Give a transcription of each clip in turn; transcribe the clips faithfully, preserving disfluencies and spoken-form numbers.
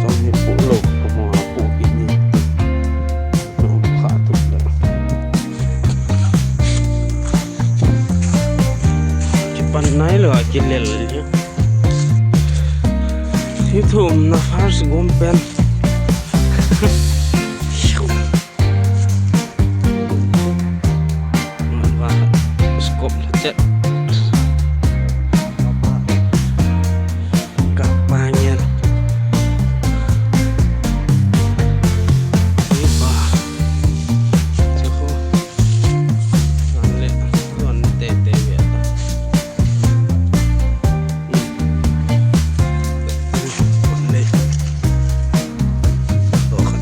Chong hi pu lo, ka mo a pu ki ni. Kha tu le. Ki pan nai lo a ki lel ni. Hi thu um na first gom pen. Scope la chet. Ka pa ngen. Ni pa. Chu khu. An le. Don te te ve ta.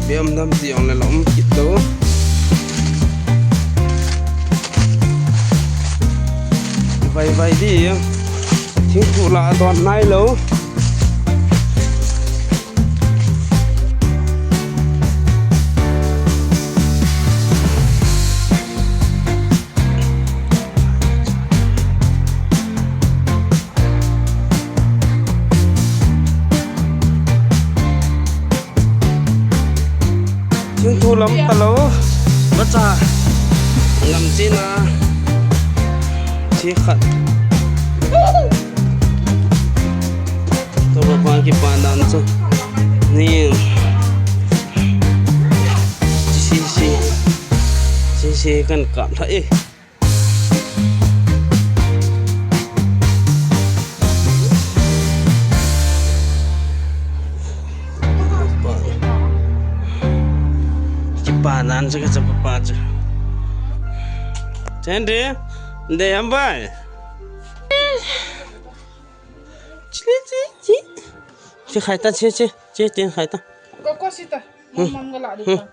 Biam dam ti ong le lom kit lo. Vai vai di. Thing thu la don nai lo. Thingthu lam talo. Bacha. Ngam china. Chi khat. Tua pa kipan dan chu. Ni. Chi si. Chi si kan kap tha e. Kipa nan chu ka chapa pa chu. Chen de, de am bai. Chi, chi, chi. Chi khai ta, chi, chi, chi, tin khai ta. Ko, ko si ta. Hmm. Mam, mam ga la di. Hmm. Ta.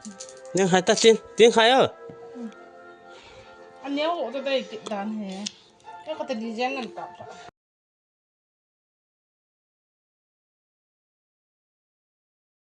Tin khai ta, tin, tin khai o. Ani ho to dai kit dan he. Ka ka ta di jeng ngan ta.